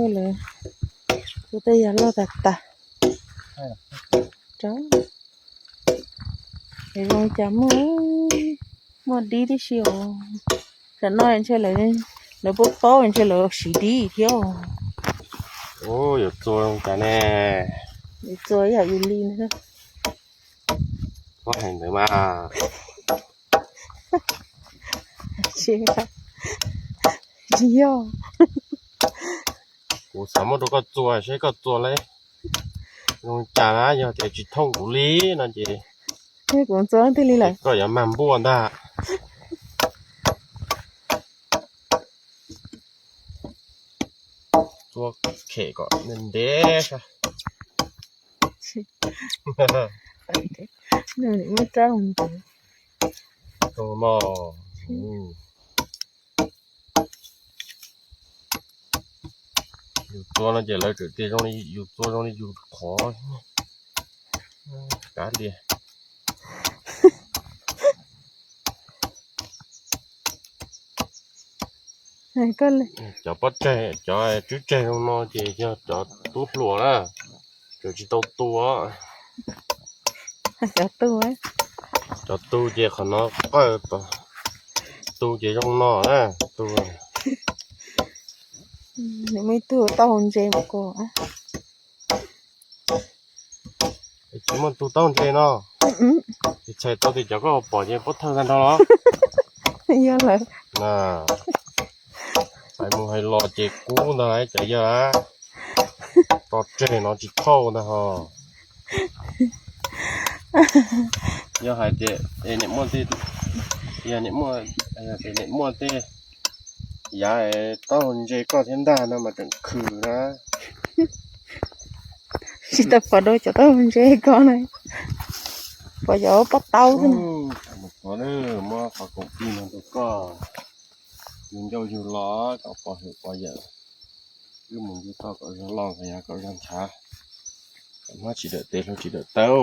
Lawv tua tej yam loj tas tas. Rau, zoo cas muaj, muaj dib tib si os. Tam no ntshe lawv, lawv paub paub ntshe lawv siv dib thiab. Yuav txua zoo cas ne? Yuav txua yam yus li na. Koj hais ntawd mas. Tsis yog. Kuv xav muab rau koj txua seb koj txua li zoo cas na, yog tias tsis thooj kuv li no ces kuv txua tiag li lawm, koj yuav mag npuaj ntag. Txua khem kom ntev ntev saib. Muab rab mus ntxiv. Zoo no. Yus txua no ces lawv txawm tias zoo li yus txua zoo li yus qhov kav liam. Cov pob tseg, cov tswb tseg zoo no ces yog cov tub hluas na, tseem tsis tau tu. Cov tu, cov tu ces qhov no qawj, tu ces zoo no na, tu. Nws muaj ib tug taub hau ntse mas kos. Tsis muaj tus taub ntse no. Tsis txhais tau tias cov koj pom ces pob thawj tag nrho los. Yog lawm. Hais mus hais los ces kub ntag lawm cov yawg a. Tso tseg no tsis thauj ntag ho. Yog hais tias niam muaj tej, yog niam muaj, yog tias niam muaj tej yav taub hau ntse koj thiab ntag no mas tseem khwm na. Tsis tau pom dua cov taub hau ntse ko na, pom cov pob taub xwb na. Muab qhov koom tij no rau koj, yug ncauj yug lo kom pov hwm pov yawm, wb mus yug toj kom zog loj, yav kom zog ntshav, kom hmab tsis dawm tes, hluas tsis dawm taw.